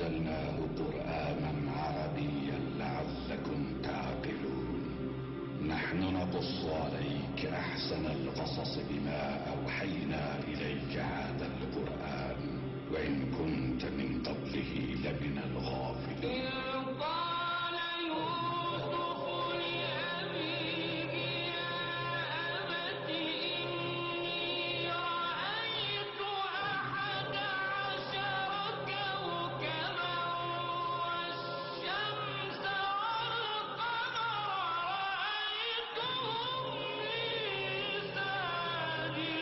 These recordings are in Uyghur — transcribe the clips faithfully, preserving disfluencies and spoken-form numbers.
أنزلناه قرآنا عربيا لعلكم تعقلون. نحن نقص عليك أحسن القصص بما أوحينا إليك هذا القرآن وإن كنت من قبله لمن الغافلين. إذ قال يوسف لأبيه يا أبت إني رأيت أحد عشر كوكبا والشمس والقمر رأيتهم لي ساجدين.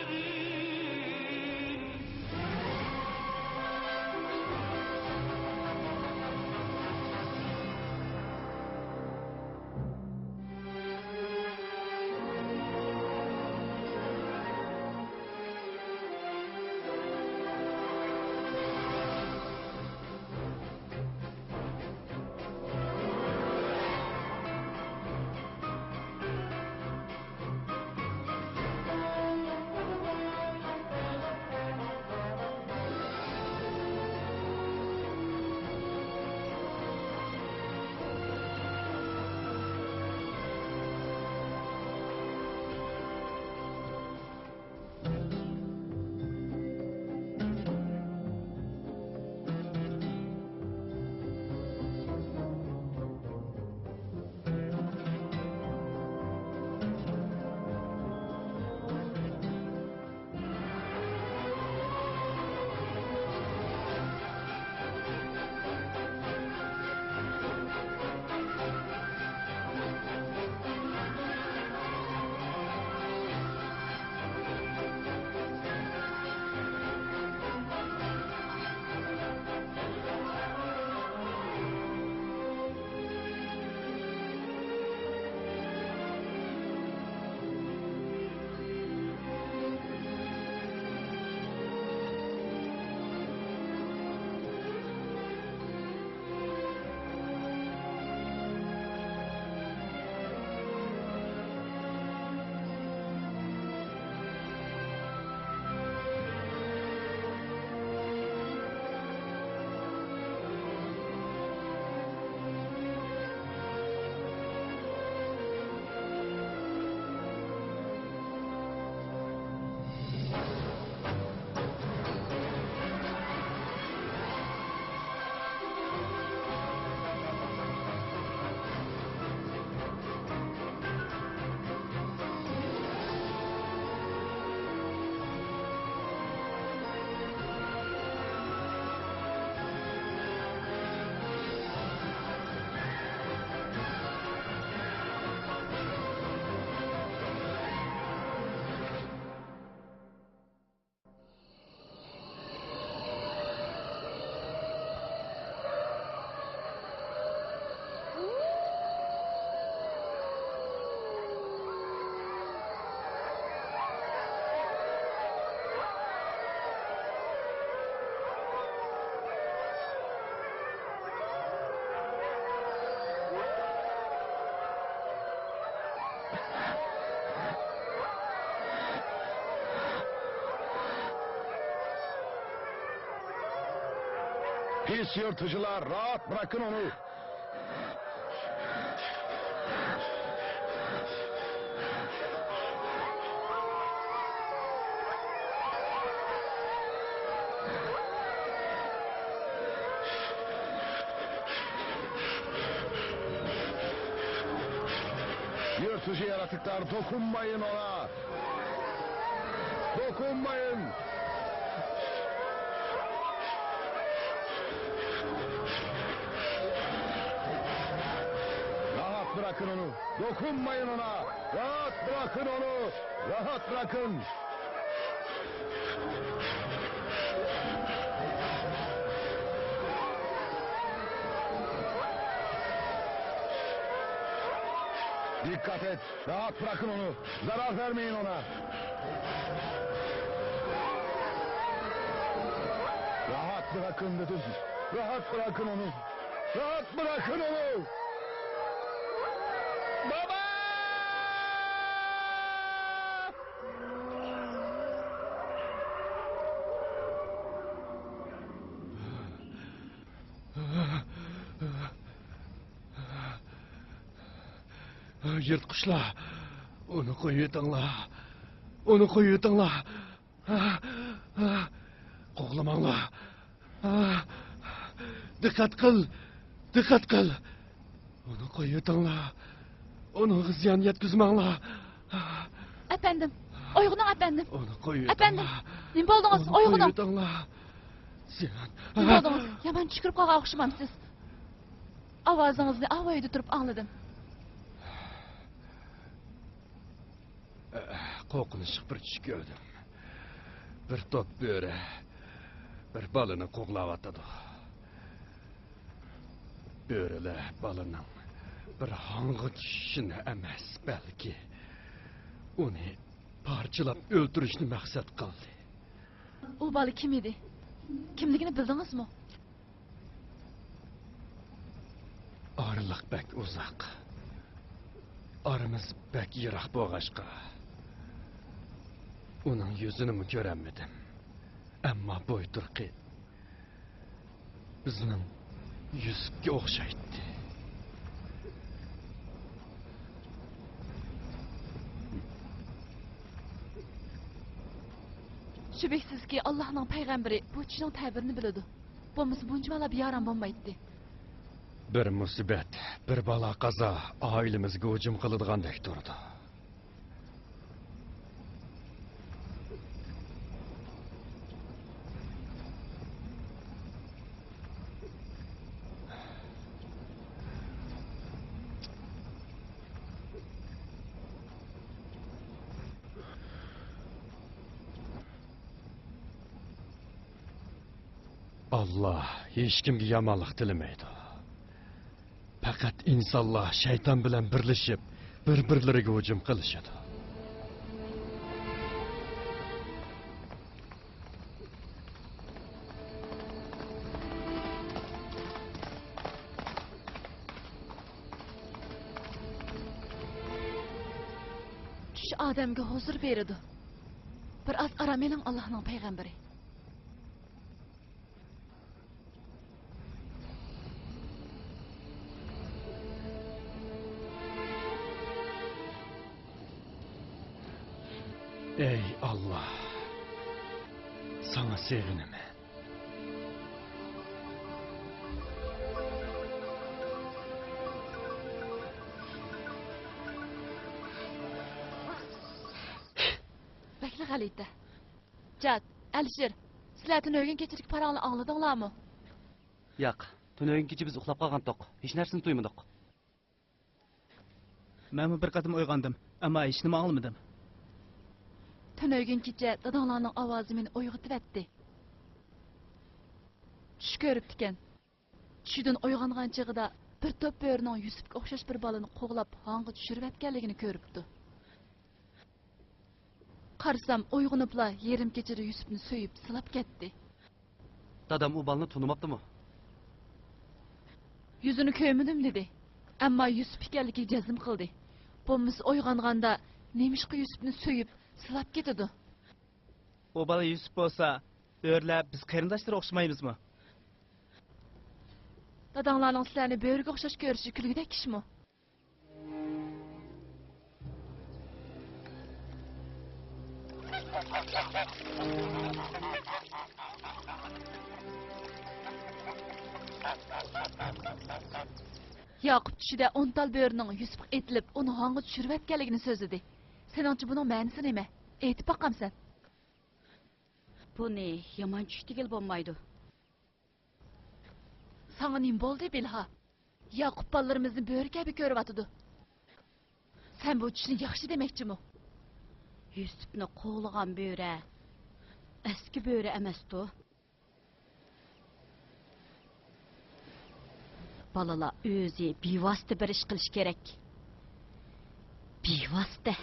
Pis yırtıcılar, rahat bırakın onu. Yırtıcı yaratıklar, dokunmayın ona. Dokunmayın. Rahat bırakın onu. Dokunmayın ona. Rahat bırakın onu. Rahat bırakın. Dikkat et. Rahat bırakın onu. Zarar vermeyin ona. Rahat bırakın dedim. Rahat bırakın onu. Rahat bırakın onu. Baba! يىرتقۇچلار، ئۇنى قويۇۋېتىڭلار. ئۇنى قويۇۋېتىڭلار. قوغلىماڭلار. دىققەت قىل. دىققەت قىل. ئۇنى قويۇۋېتىڭلار. ئۇنىڭغا زىيان يەتكۈزمەڭلار. ئەپەندىم، ئويغىنىڭ ئەپەندىم. ئۇنى قويۇۋېتىڭلار. ئەپەندىم، نېمە بولدىڭىز؟ ئۇنى ئويغىنىڭ. قويۇۋېتىڭلار. زىيان. نېمە بولدىڭىز؟ يامان چۈش كۆرۈپ قالغان ئوخشىمامسىز؟ ئاۋازىڭىزنى ئاۋايدا تۇرۇپ ئاڭلىدىم. قورقۇنچلۇق بىر چۈش كۆردۈم. بىر توپ بۆرە بىر بالىنى قوغلاۋاتىدۇ. بۆرىلەر بالىنىڭ بىر ھاڭغا چۈشۈشىنى ئەمەس، بەلكى ئۇنى پارچىلاپ ئۆلتۈرۈشنى مەقسەت قىلدى. ئۇ بالا كىم ئىدى؟ كىملىكىنى بىلدىڭىزمۇ؟ ئارىلىق بەك ئۇزاق. ئارىمىز بەك يىراق بولغاچقا، ئۇنىڭ يۈزىنىمۇ كۆرەلمىدىم. ئەمما بويتۇرقى بىزنىڭ يۈسۈپكە ئوخشايتتى. شۈبھىسىزكى، ئاللاھنىڭ پەيغەمبىرى بۇ چۈشنىڭ تەبىرىنى بىلىدۇ. بولمىسا بۇنچە بالا بىئارام بولمايتتى. بىر مۇسىبەت، بىر بالا قازا ئائىلىمىزگە ھۇجۇم قىلىدىغاندەك تۇرىدۇ. ئاللا ھېچكىمگە يامانلىق تىلىمەيدۇ. پەقەت ئىنسانلار شەيتان بىلەن بىرلىشىپ، بىر-بىرلىرىگە ھۇجۇم قىلىشىدۇ. چۈش ئادەمگە ھۇزۇر بېرىدۇ. بىر ئاز ئارام ئېلىڭ، ئاللاھنىڭ پەيغەمبىرى. ئەي ئاللا، ساڭا سېغىنىمەن. بەكلا غەلىتە. جاد، ئەلىشىر، سىلەر تۈنۈگۈن كېچىدىكى پاراڭلارنى ئاڭلىدىڭلارمۇ؟ ياق، تۈنۈگۈن كېچە بىز ئۇخلاپ قالغانتۇق، ھېچ نەرسىنى تۇيمىدۇق. مەنمۇ بىر قېتىم ئويغاندىم، ئەمما ھېچنېمە ئاڭلىمىدىم. تۈنۈگۈن كېچە داداڭلارنىڭ ئاۋازى مېنى ئويغىتىۋەتتى. چۈش كۆرۈپتىكەن. چۈشىدىن ئويغانغان چېغىدا بىر توپ بۆرىنىڭ يۈسۈپكە ئوخشاش بىر بالىنى قوغلاپ ھاڭغا چۈشۈرۈۋەتكەنلىكىنى كۆرۈپتۇ. قارىسام، ئويغىنىپلا يېرىم كېچىدە يۈسۈپنى سۆيۈپ سىلاپ كەتتى. دادام ئۇ بالىنى تونۇماپتىمۇ؟ يۈزىنى كۆرمىدىم دېدى. ئەمما يۈسۈپ ئىكەنلىكىگە جەزم قىلدى. بولمىسا ئويغانغاندا نېمىشقا يۈسۈپنى سۆيۈپ سىلاپ كېتىدۇ؟ ئۇ بالا يۈسۈپ بولسا، بۆرىلەر بىز قېرىنداشلىرى ئوخشىمايمىزمۇ؟ داداڭلارنىڭ سىلەرنى بۆرىگە ئوخشاش كۆرۈشى كۈلگۈدەك ئىشمۇ؟ ياقۇپ چۈشىدە ئون تال بۆرىنىڭ يۈسۈپكە ئېتىلىپ، ئۇنى ھاڭغا چۈشۈرۈۋەتكەنلىكىنى سۆزلىدى. سېنىڭچە بۇنىڭ مەنىسى نېمە؟ ئېيتىپ باقامسەن؟ بۇنى يامان چۈش دېگىلى بولمايدۇ. ساڭا نېمە بولدى، بىلھا؟ ياقۇپ بالىلىرىمىزنى بۆرە كەبى كۆرۈۋاتىدۇ. سەن بۇ چۈشنى ياخشى دېمەكچىمۇ؟ يۈسۈپنى قوغلىغان بۆرە ئەسكى بۆرە ئەمەستۇ؟ بالىلار ئۆزى بىۋاسىتە بىر ئىش قىلىشى كېرەك. بىۋاسىتە.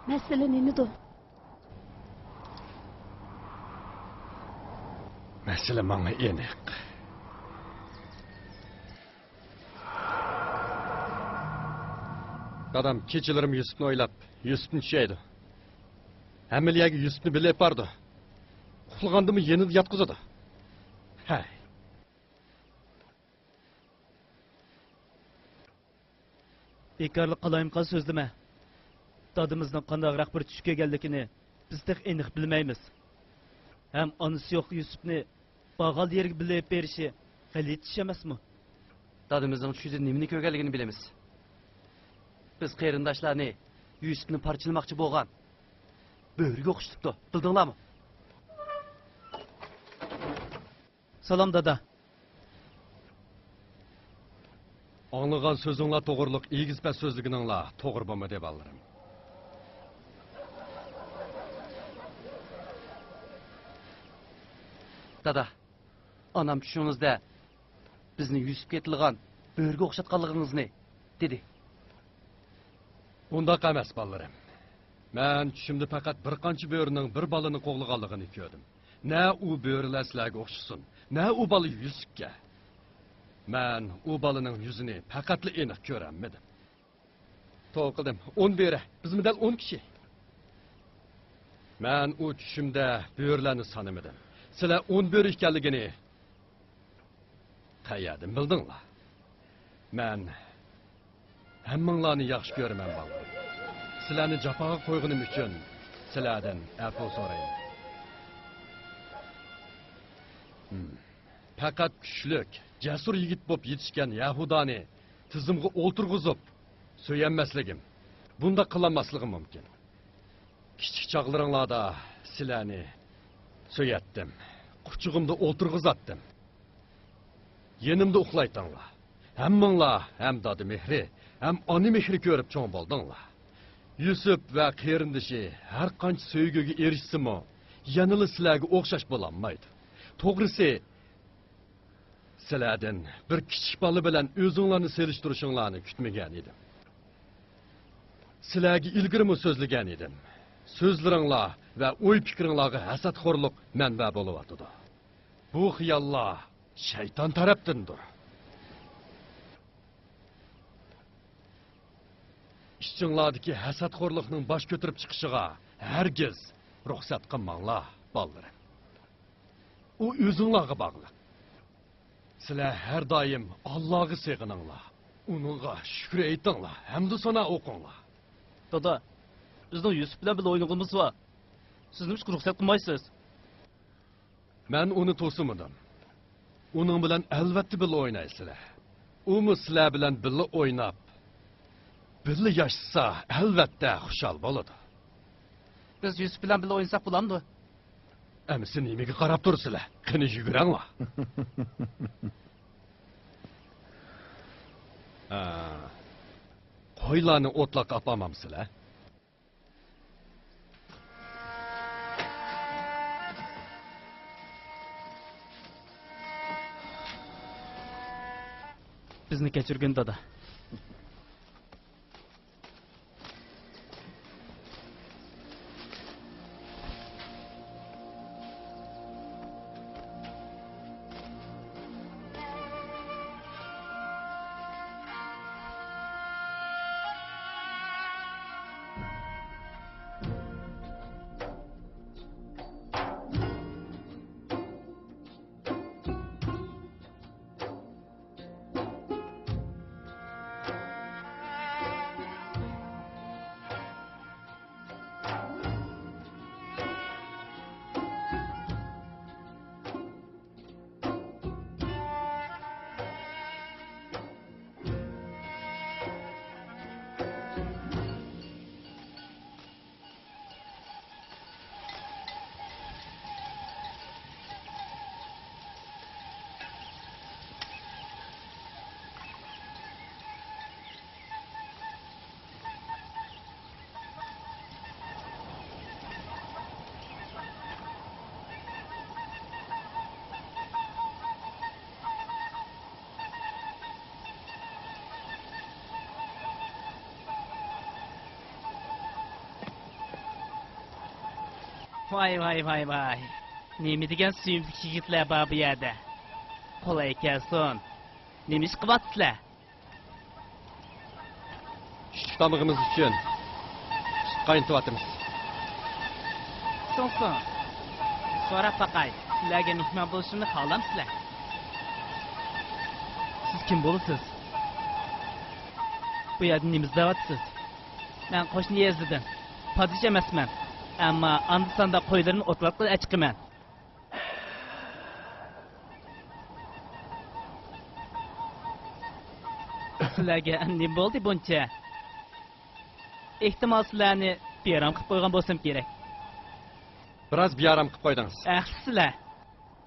مەسىلە نېمىدۇ؟ مەسىلە ماڭا ئېنىق. دادام كېچىلىرىمۇ يۈسۈپنى ئويلاپ، يۈسۈپنى چۈشەيدۇ. ھەممىلا يەرگە يۈسۈپنى بىللە ئېلىپ بارىدۇ. ئۇخلىغاندىمۇ يېنىدا ياتقۇزىدۇ. ھەي. بىكارلىق قالايمىقان سۆزلىمە. دادىمىزنىڭ قانداقراق بىر چۈش كۆرگەنلىكىنى بىز تېخى ئېنىق بىلمەيمىز. ھەم ئانىسى يوق يۈسۈپنى بارغانلا يەرگە بىللە ئېلىپ بېرىشى غەلىتە ئىش ئەمەسمۇ؟ دادىمىزنىڭ چۈشىدە نېمىنى كۆرگەنلىكىنى بىلىمىز. بىز قېرىنداشلارنى يۈسۈپنى پارچىلىماقچى بولغان بۆرىگە ئوخشىتىپتۇ، بىلدىڭلارمۇ؟ سالام، دادا. ئاڭلىغان سۆزۈڭلار توغرۇلۇق ئېگىز-پەس سۆزلىگىنىڭلار توغرا بولمىدى، بالىلىرىم. دادا، ئانام چۈشىڭىزدە بىزنى يۈسۈپكە ئېتىلغان بۆرىگە ئوخشاتقانلىقىڭىزنى دېدى. ئۇنداق ئەمەس، بالىلىرىم. مەن چۈشۈمدە پەقەت بىر قانچە بۆرىنىڭ بىر بالىنى قوغلىغانلىقىنى كۆردۈم. نە ئۇ بۆرىلەر سىلەرگە ئوخشىسۇن، نە ئۇ بالا يۈسۈپكە. مەن ئۇ بالىنىڭ يۈزىنى پەقەتلا ئېنىق كۆرەلمىدىم. توۋا قىلدىم، ئون بۆرە، بىزمۇ دەل ئون كىشى. مەن ئۇ چۈشۈمدە بۆرىلەرنى سانىمىدىم. سىلەر ئون بۆرە ئىكەنلىكىنى قەيەردىن بىلدىڭلار؟ مەن ھەممىڭلارنى ياخشى كۆرىمەن، بالىلار. سىلەرنى جاپاغا قويغىنىم ئۈچۈن سىلەردىن ئەپۇ سورايمەن. ھىم. پەقەت كۈچلۈك، جەسۇر يىگىت بولۇپ يېتىشكەن يەھۇدانى تىزىمغا ئولتۇرغۇزۇپ سۆيەلمەسلىكىم، بۇنداق قىلالماسلىقىم مۇمكىن. كىچىك چاغلىرىڭلاردا سىلەرنى سۆيەتتىم، قۇچىقىمدا ئولتۇرغۇزاتتىم. يېنىمدا ئۇخلايتتىڭلار. ھەممىڭلار ھەم دادا مېھرى، ھەم ئانا مېھرى كۆرۈپ چوڭ بولدۇڭلار. يۈسۈپ ۋە قېرىندىشى ھەر قانچە سۆيگۈگە ئېرىشسىمۇ، يەنىلا سىلەرگە ئوخشاش بولالمايدۇ. توغرىسى، سىلەردىن بىر كىچىك بالا بىلەن ئۆزۈڭلارنى سېلىشتۇرۇشۇڭلارنى كۈتمىگەن ئىدىم. سىلەرگە ئىلگىرىمۇ سۆزلىگەن ئىدىم. سۆزلىرىڭلار ۋە ئوي-پىكرىڭلارغا ھەسەتخورلۇق مەنبە بولۇۋاتىدۇ. بۇ خىياللار شەيتان تەرەپتىندۇر. ئىچىڭلاردىكى ھەسەتخورلۇقنىڭ باش كۆتۈرۈپ چىقىشىغا ھەرگىز رۇخسەت قىلماڭلار، بالىلىرىم. ئۇ ئۆزۈڭلارغا باغلىق. سىلەر ھەر دائىم ئاللاغا سېغىنىڭلار، ئۇنىڭغا شۈكۈر ئېيتىڭلار، ھەمدۇسانا ئوقۇڭلار. دادا، بىزنىڭ يۈسۈپ بىلەن بىللە ئوينىغىنىمىز بار. سىز نېمىشقا رۇخسەت قىلمايسىز؟ مەن ئۇنى توسىمىدىم. ئۇنىڭ بىلەن ئەلۋەتتە بىللە ئوينايسىلەر. ئۇمۇ سىلەر بىلەن بىللە ئويناپ، بىللە ياشىسا، ئەلۋەتتە خۇشال بولىدۇ. بىز يۈسۈپ بىلەن بىللە ئوينىساق بولامدۇ؟ ئەمىسە نېمىگە قاراپ تۇرىسىلەر؟ قېنى يۈگۈرەڭلار. ھە. قويلارنى ئوتلاققا ئاپارمامسىلەر؟ بىزنى كەچۈرگىن، دادا. ۋاي، ۋاي، ۋاي، ۋاي. نېمە دېگەن سۆيۈملۈك يىگىتلەر بار بۇ يەردە. قولاي كەلسۇن. نېمە ئىش قىلىۋاتىسىلەر؟ چۈشلۈك تامىقىمىز ئۈچۈن سۈت قاينىتىۋاتىمىز. سۇڭ، سۇڭ. سوراپ باقاي، سىلەرگە مېھمان بولۇشۇمنى خالامسىلەر؟ سىز كىم بولىسىز؟ بۇ يەردە نېمە ئىزدەۋاتىسىز؟ مەن قوشنا يېزىدىن. پادىچى ئەمەسمەن. ئەمما ئاندا-ساندا قويلىرىمنى ئوتلاپ ئەچىقىمەن. سىلەرگە نېمە بولدى بۇنچە؟ ئېھتىمال، سىلەرنى بىئارام قىلىپ قويغان بولسام كېرەك. بىراز بىئارام قىلىپ قويدىڭىز. ھەقلىقسىلەر.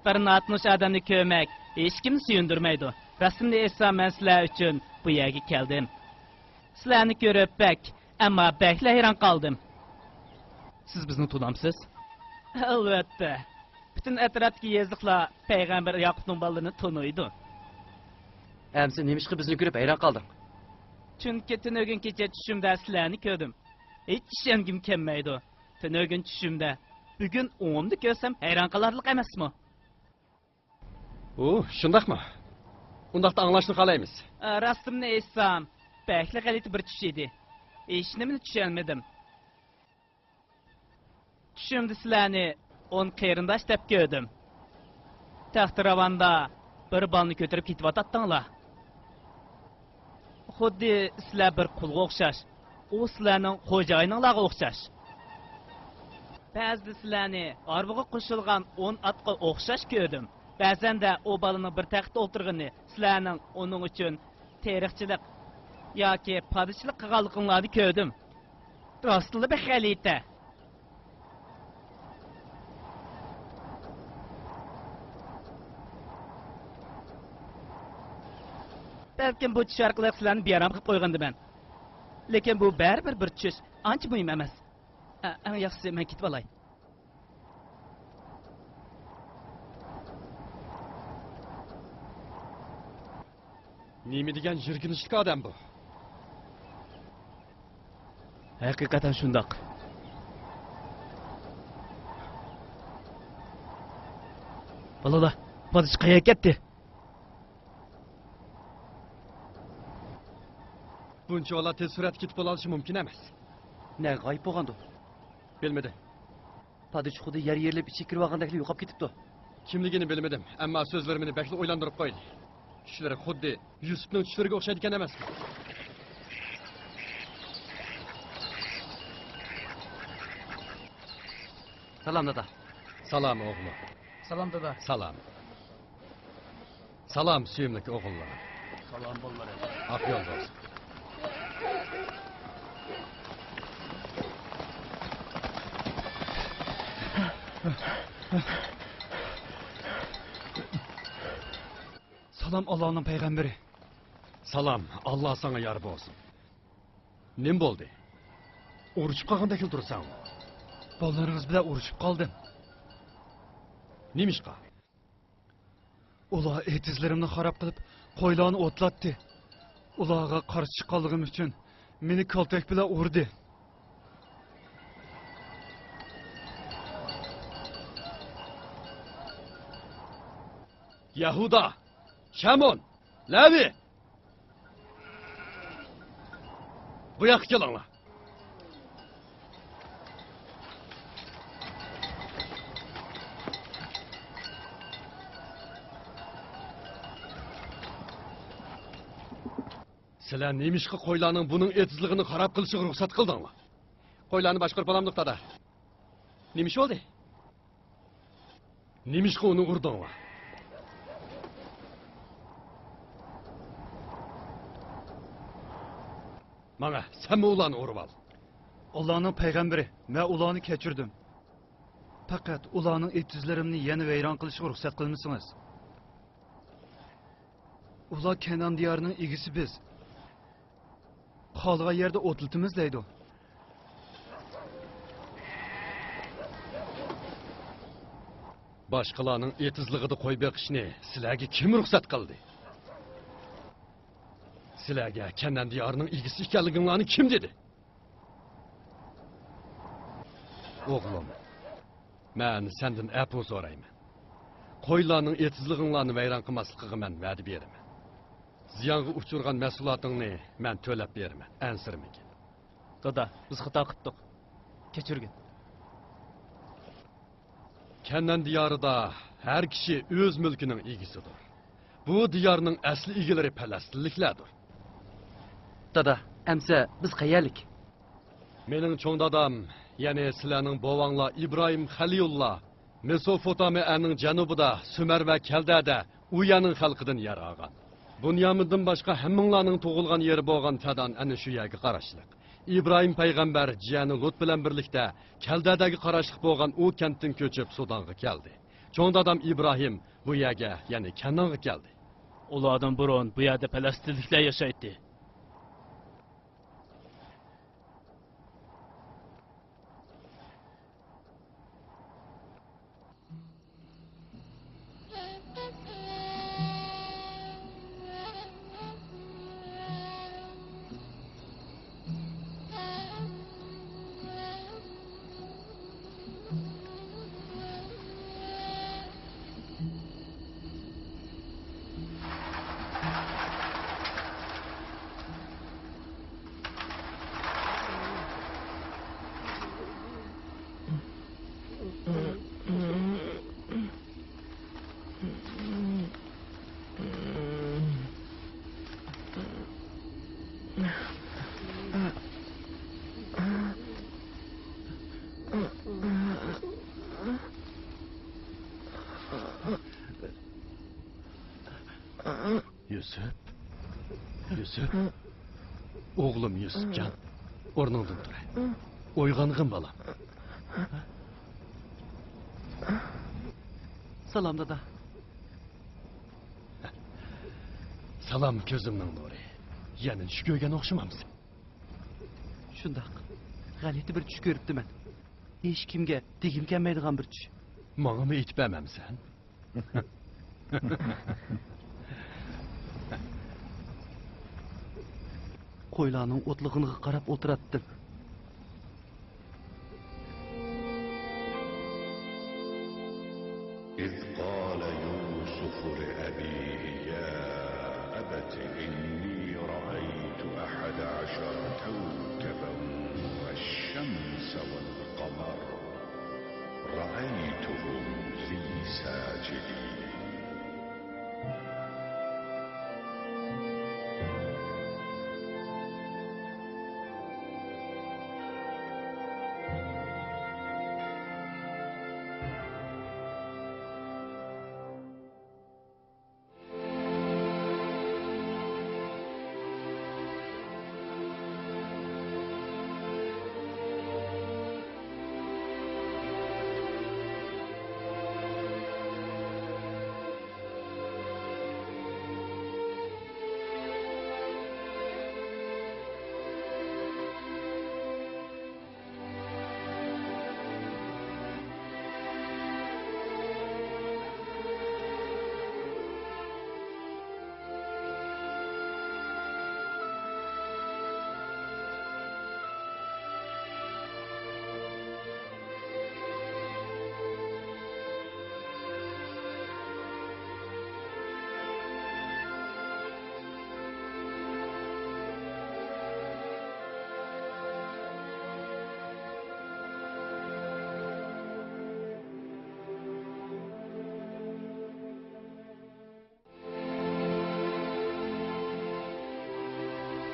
بىر ناتونۇش ئادەمنى كۆرمەك ھېچكىمنى سۆيۈندۈرمەيدۇ. راستىمنى ئېيتسام، مەن سىلەر ئۈچۈن بۇ يەرگە كەلدىم. سىلەرنى كۆرۈپ بەك، ئەمما بەكلا ھەيران قالدىم. سىز بىزنى تونامسىز؟ ئەلۋەتتە. پۈتۈن ئەتراپتىكى يېزىلىقلار پەيغەمبەر ياقۇپنىڭ بالىلىرىنى تونۇيدۇ. ئەمىسە نېمىشقا بىزنى كۆرۈپ ھەيران قالدىڭ؟ چۈنكى تۈنۈگۈن كېچە چۈشۈمدە سىلەرنى كۆردۈم. ھېچ ئىشەنگۈم كەلمەيدۇ. تۈنۈگۈن چۈشۈمدە، بۈگۈن ئوڭۇمدا كۆرسەم ھەيران قالارلىق ئەمەسمۇ؟ ئۇ، شۇنداقمۇ؟ ئۇنداقتا ئاڭلاشنى خالايمىز. ئا، راستىمنى ئېيتسام، بەكلا غەلىتە بىر چۈش ئىدى. ھېچنېمىنى چۈشەنمىدىم. چۈشۈمدە سىلەرنى ئون قېرىنداش دەپ كۆردۈم. تەختىراۋاندا بىر بالىنى كۆتۈرۈپ كېتىۋاتاتتىڭلار. خۇددى سىلەر بىر قۇلغا ئوخشاش، ئۇ سىلەرنىڭ خوجايىنىڭلارغا ئوخشاش. بەزىدە سىلەرنى ھارۋىغا قوشۇلغان ئون ئاتقا ئوخشاش كۆردۈم. بەزەندە ئۇ بالىنىڭ بىر تەختتە ئولتۇرغىنى سىلەرنىڭ ئۇنىڭ ئۈچۈن تېرىقچىلىق ياكى پادىچىلىق قىلغانلىقىڭلارنى كۆردۈم. راستلا بەك غەلىتە. بەلكىم بۇ چۈش ئارقىلىق سىلەرنى بىئارام قىلىپ قويغاندىمەن. لېكىن بۇ بەرىبىر بىر چۈش، ئانچە مۇھىم ئەمەس. ئە، ئەڭ ياخشىسى مەن كېتىۋالاي. نېمە دېگەن يىرگىنچلىك ئادەم بۇ؟ ھەقىقەتەن شۇنداق. بالىلار، پادىچى قەيەرگە كەتتى؟ بۇنچىۋالا تېز سۈرئەتتە كېتىپ بولالىشى مۇمكىن ئەمەس. نەگە غايىب بولغاندۇ؟ بىلمىدىم. پادىچى خۇددى يەر يېرىلىپ ئىچىگە كىرىۋالغاندەكلا يوقاپ كېتىپتۇ. كىملىكىنى بىلمىدىم، ئەمما سۆزلىرى مېنى بەكلا ئويلاندۇرۇپ قويدى. چۈشلىرى خۇددى يۈسۈپنىڭ چۈشلىرىگە ئوخشايدىكەن ئەمەسمۇ؟ سالام، دادا. سالام، ئوغلۇم. سالام، دادا. سالام. سالام، سۆيۈملۈك ئوغۇللار. سالام، بالىلار. ئاق يول بولسۇن. سالام، ئاللانىڭ پەيغەمبىرى. سالام، ئاللا ساڭا يار بولسۇن. نېمە بولدى؟ ئۇرۇشۇپ قالغاندەكلا تۇرساڭ. بالىلىرىڭىز بىلەن ئۇرۇشۇپ قالدىم. نېمىشقا؟ ئۇلار ئېتىزلىرىمنى خاراب قىلىپ، قويلارنى ئوتلاتتى. ئۇلارغا قارشى چىققانلىقىم ئۈچۈن مېنى كالتەك بىلەن ئۇردى. يەھۇدا، شەمئون، لەۋى! بۇ ياققا كېلىڭلار. سىلەر نېمىشقا قويلارنىڭ بۇنىڭ ئېتىزلىقىنى خاراب قىلىشىغا رۇخسەت قىلدىڭلار؟ قويلارنى باشقۇرۇپ بولامدۇق، دادا؟ نېمە ئىش بولدى؟ نېمىشقا ئۇنى ئۇردۇڭلار؟ ماڭە، سەنمۇ ئۇلارنى ئۇرۇۋال. ئاللانىڭ پەيغەمبىرى، مەن ئۇلارنى كەچۈردۈم. پەقەت ئۇلارنىڭ ئېتىزلىرىمنى يەنە ۋەيران قىلىشىغا رۇخسەت قىلمىسىڭىز. ئۇلار كەنئان دىيارىنىڭ ئىگىسى بىز. خالىغان يەردە ئوتلىتىمىز دەيدۇ. باشقىلارنىڭ ئېتىزلىقىدا قوي بېقىشنى سىلەرگە كىم رۇخسەت قىلدى؟ سىلەرگە كەنئان دىيارىنىڭ ئىگىسى ئىكەنلىكىڭلارنى كىم دېدى؟ ئوغلۇم، مەن سەندىن ئەپۇ سورايمەن. قويلارنىڭ ئېتىزلىقىڭلارنى ۋەيران قىلماسلىقىغا مەن ۋەدە بېرىمەن. زىيانغا ئۇچرىغان مەھسۇلاتىڭنى مەن تۆلەپ بېرىمەن، ئەنسىرىمىگىن. دادا، بىز خاتا قىپتۇق. كەچۈرگىن. كەنئان دىيارىدا ھەر كىشى ئۆز مۈلكىنىڭ ئىگىسىدۇر. بۇ دىيارنىڭ ئەسلى ئىگىلىرى پەلەستىنلىكلەردۇر. دادا، ئەمسە بىز قەيەرلىك؟ مېنىڭ چوڭ دادام، يەنى سىلەرنىڭ بوۋاڭلار ئىبراھىم خەلىلۇللا مېسوپوتامىيەنىڭ جەنۇبىدا سۈمەر ۋە كەلدەدە ئۇ يەرنىڭ خەلقىدىن يەر ئالغان. بۇنيامىندىن باشقا ھەممىڭلارنىڭ تۇغۇلغان يېرى بولغان تەدان ئەنە شۇ يەرگە قاراشلىق. ئىبراھىم پەيغەمبەر جىيەنى لۇت بىلەن بىرلىكتە كەلدەدەگە قاراشلىق بولغان ئۇ كەنتتىن كۆچۈپ سۇدانغا كەلدى. چوڭ دادام ئىبراھىم بۇ يەرگە، يەنى كەنئانغا كەلدى. ئۇلاردىن بۇرۇن بۇ يەردە پەلەستىنلىكلەر ياشايتتى. يۈسۈپ، يۈسۈپ، ئوغلۇم يۈسۈپجان، ئورنۇڭدىن تۇر. ئويغانغىن، بالام. سالام، دادا. سالام، كۆزۈمنىڭ نۇرى. يەنە چۈش كۆرگەن ئوخشىمامسەن؟ شۇنداق. غەلىتە بىر چۈش كۆرۈپتىمەن. ھېچكىمگە دېگۈم كەلمەيدىغان بىر چۈش. ماڭىمۇ ئېيتىپ بەرمەمسەن؟ قويلارنىڭ ئوتلىغىنىغا قاراپ ئولتۇراتتىم. إذ قال يوسف لأبيه يا أبت إني رأيت أحد عشر كوكبا والشمس والقمر رأيتهم لي ساجدين.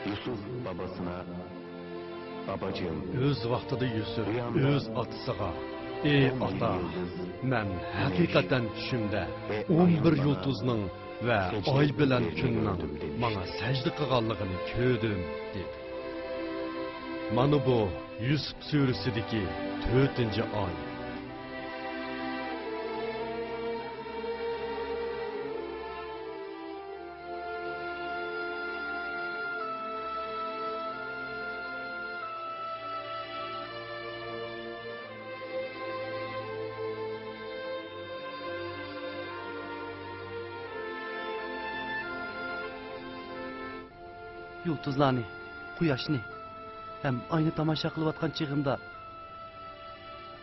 يۈسۈپ بابىسىنا، باباجىم، ئۆز ۋاقتىدا يۈسۈپ ئۆز ئاتىسىغا، ئى ئاتا، مەن ھەقىقەتەن چۈشۈمدە ئون بىر يۇلتۇزنىڭ ۋە ئاي بىلەن كۈننىڭ ماڭا سەجدە قىلغانلىقىنى كۆردۈم، دېدى. مانا بۇ يۈسۈپ سۈرىسىدىكى تۆتىنچى ئايەت. يۇلتۇزلارنى، قۇياشنى ھەم ئاينى تاماشا قىلىۋاتقان چېغىمدا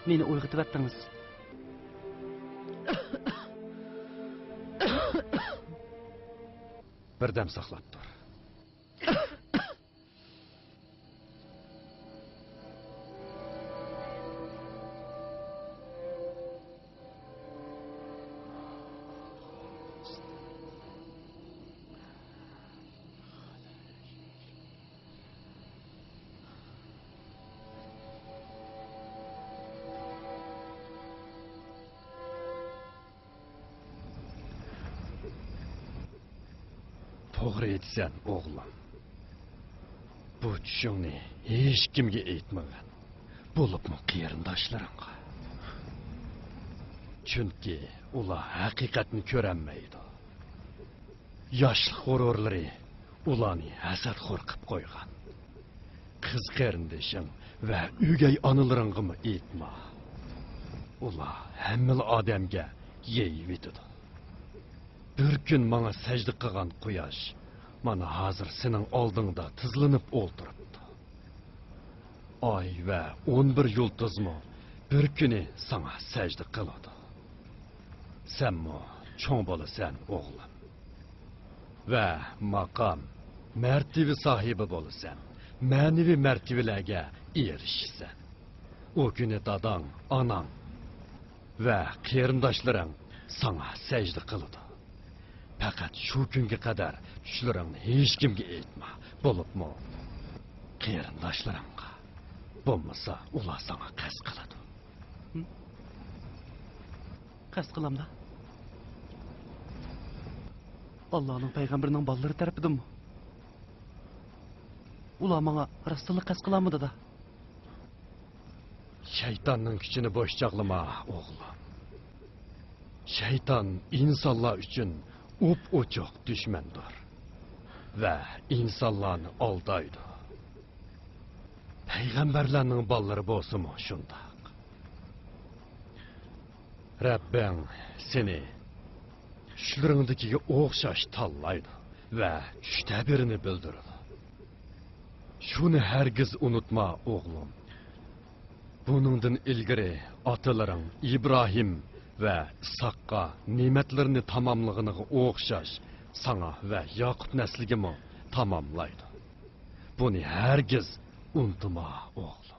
مېنى ئويغىتىۋەتتىڭىز. بىردەم ساقلاپ تۇر. توغرا ئېيتىسەن، ئوغلۇم. بۇ چۈشۈڭنى ھېچكىمگە ئېيتمىغىن، بولۇپمۇ قېرىنداشلىرىڭغا. چۈنكى ئۇلار ھەقىقەتنى كۆرەلمەيدۇ. ياشلىق غۇرۇرلىرى ئۇلارنى ھەسەتخور قىپ قويغان. قىز قېرىندىشىڭ ۋە ئۆگەي ئانىلىرىڭغىمۇ ئېيتما. ئۇلار ھەممىلا ئادەمگە يېيىۋېتىدۇ. بىر كۈن ماڭا سەجدە قىلغان قۇياش مانا ھازىر سېنىڭ ئالدىڭدا تىزلىنىپ ئولتۇرۇپتۇ. ئاي ۋە ئون بىر يۇلتۇزمۇ بىر كۈنى ساڭا سەجدە قىلىدۇ. سەنمۇ چوڭ بولىسەن، ئوغلۇم. ۋە ماقام، مەرتىۋە ساھىبى بولىسەن، مەنىۋى مەرتىۋىلەرگە ئېرىشىسەن. ئۇ كۈنى داداڭ، ئاناڭ ۋە قېرىنداشلىرىڭ ساڭا سەجدە قىلىدۇ. پەقەت شۇ كۈنگە قەدەر چۈشلىرىڭنى ھېچكىمگە ئېيتما، بولۇپمۇ قېرىنداشلىرىڭغا. بولمىسا ئۇلار ساڭا قەست قىلىدۇ. ھىم؟ قەست قىلامدا؟ ئاللانىڭ پەيغەمبىرىنىڭ بالىلىرى تەرىپىدىنمۇ؟ ئۇلار ماڭا راستتىنلا قەست قىلامدۇ، دادا؟ شەيتاننىڭ كۈچىنى بوش چاغلىما، ئوغلۇم. شەيتان ئىنسانلار ئۈچۈن ئوپئوچۇق دۈشمەندۇر ۋە ئىنسانلارنى ئالدايدۇ. پەيغەمبەرلەرنىڭ بالىلىرى بولسىمۇ شۇنداق. رەببىڭ سېنى چۈشلىرىڭدىكىگە ئوخشاش تاللايدۇ ۋە چۈش تەبىرىنى بىلدۈرىدۇ. شۇنى ھەرگىز ئۇنتۇما، ئوغلۇم. بۇنىڭدىن ئىلگىرى ئاتىلىرىڭ ئىبراھىم ۋە ئىسھاققا نېمەتلىرىنى تاماملىغىنىغا ئوخشاش ساڭا ۋە ياقۇپ نەسلىگىمۇ تاماملايدۇ. بۇنى ھەرگىز ئۇنتۇما، ئوغلۇم.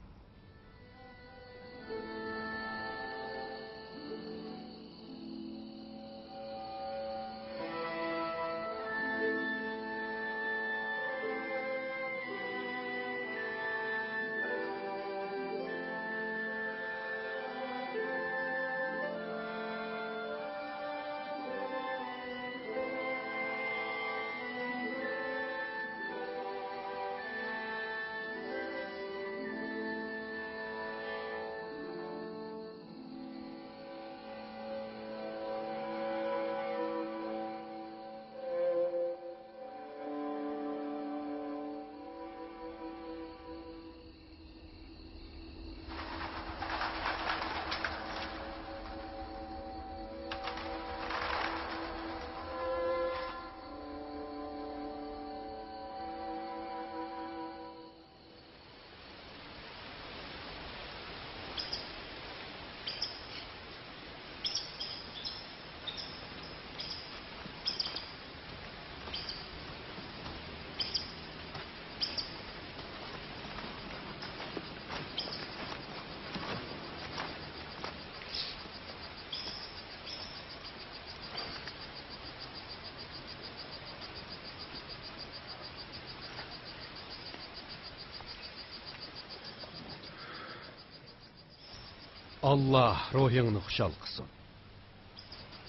ئاللا روھىڭنى خۇشال قىلسۇن.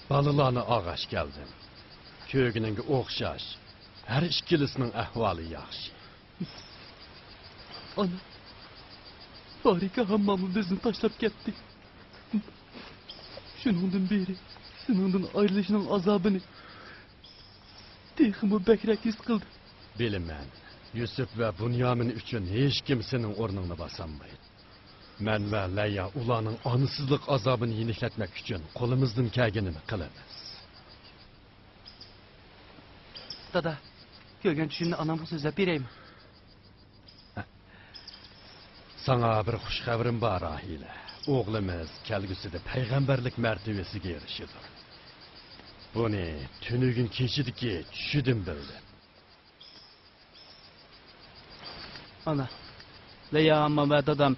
بالىلارنى ئالغاچ كەلدىم. كۆرگىنىڭگە ئوخشاش، ھەر ئىككىلىسىنىڭ ئەھۋالى ياخشى. ئانا، فارىكە ھامماممۇ بىزنى تاشلاپ كەتتى. شۇنىڭدىن بېرى سېنىڭدىن ئايرىلىشنىڭ ئازابىنى تېخىمۇ بەكرەك ھېس قىلدىم. بىلىمەن، يۈسۈپ ۋە بۇنيامىن ئۈچۈن ھېچكىم سېنىڭ ئورنۇڭنى باسالمايدۇ. مەن ۋە لەيلا ئۇلارنىڭ ئانىسىزلىق ئازابىنى يېنىكلەتمەك ئۈچۈن قولىمىزدىن كەلگىنىنى قىلىمىز. دادا، كۆرگەن چۈشۈمنى ئانامغا سۆزلەپ بېرەيمۇ؟ ساڭا بىر خۇش خەۋىرىم بار، راھىلە. ئوغلىمىز كەلگۈسىدە پەيغەمبەرلىك مەرتىۋىسىگە ئېرىشىدۇ. بۇنى تۈنۈگۈن كېچىدىكى چۈشىدىن بىلدىم. ئانا، لەييا ئاممام ۋە دادام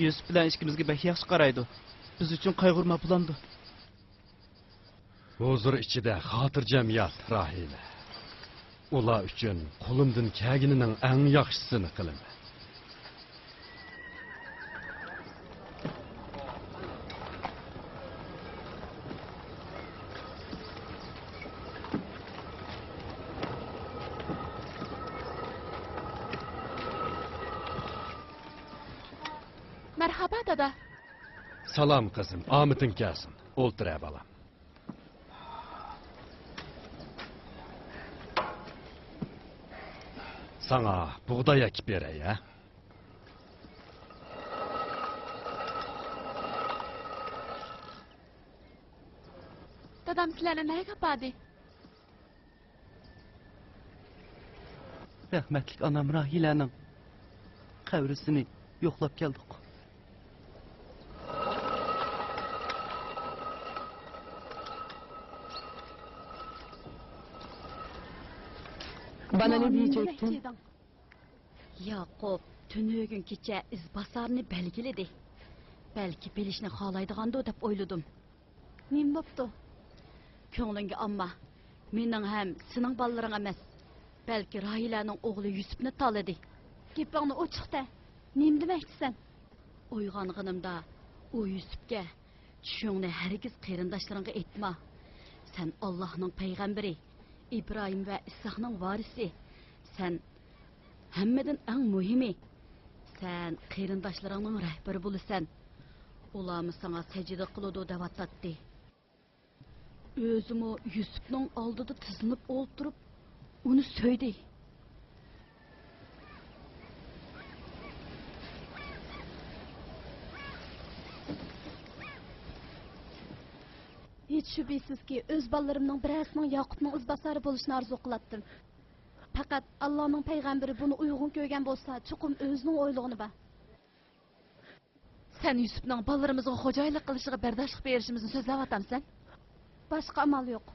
يۈسۈپ بىلەن ئىككىمىزگە بەك ياخشى قارايدۇ. بىز ئۈچۈن قايغۇرماي بولامدۇ؟ ھۇزۇر ئىچىدە خاتىرجەم يات، راھىلە. ئۇلار ئۈچۈن قولۇمدىن كەلگىنىنىڭ ئەڭ ياخشىسىنى قىلىمەن. مەرھابا، دادا. سالام، قىزىم. ئامىتىڭ كەلسۇن. ئولتۇرە، بالام. ساڭا بۇغداي ئەكىپ بېرەي، ھە؟ دادام سىلەرنى نەگە ئاپاردى؟ رەھمەتلىك ئانام راھىلەنىڭ قەبرىسىنى يوقلاپ كەلدۇق. Bana ne diyecektin? ياقۇپ تۈنۈگۈن كېچە ئىزباسارنى بەلگىلىدى. بەلكى بىلىشنى خالايدىغاندۇ دەپ ئويلىدىم. نېمە بوپتۇ؟ كۆڭلۈڭگە ئالما. مېنىڭ ھەم سېنىڭ بالىلىرىڭ ئەمەس، بەلكى راھىلەنىڭ ئوغلى يۈسۈپنى تاللىدى. گېپىڭنى ئوچۇق دە. نېمە دېمەكچىسەن؟ ئويغانغىنىمدا ئۇ يۈسۈپكە، چۈشۈڭنى ھەرگىز قېرىنداشلىرىڭغا ئېيتما. سەن ئاللاھنىڭ پەيغەمبىرى، ئىبراھىم ۋە ئىسھاقنىڭ ۋارىسى. سەن ھەممىدىن ئەڭ مۇھىمى، سەن قېرىنداشلىرىڭنىڭ رەھبىرى بولىسەن. ئۇلارمۇ ساڭا سەجدە قىلىدۇ دەۋاتاتتى. ئۆزىمۇ يۈسۈپنىڭ ئالدىدا تىزلىنىپ ئولتۇرۇپ، ئۇنى سۆيدى. ھېچ شۈبھىسىزكى، ئۆز بالىلىرىمنىڭ بىرەرسىنىڭ ياقۇپنىڭ ئىزباسارى بولۇشىنى ئارزۇ قىلاتتىم. پەقەت ئاللانىڭ پەيغەمبىرى بۇنى ئۇيغۇن كۆرگەن بولسا، چوقۇم ئۆزىنىڭ ئويلىغىنى بار. سەن يۈسۈپنىڭ بالىلىرىمىزغا خوجايىنلىق قىلىشىغا بەرداشلىق بېرىشىمىزنى سۆزلەۋاتامسەن؟ باشقا ئامال يوق.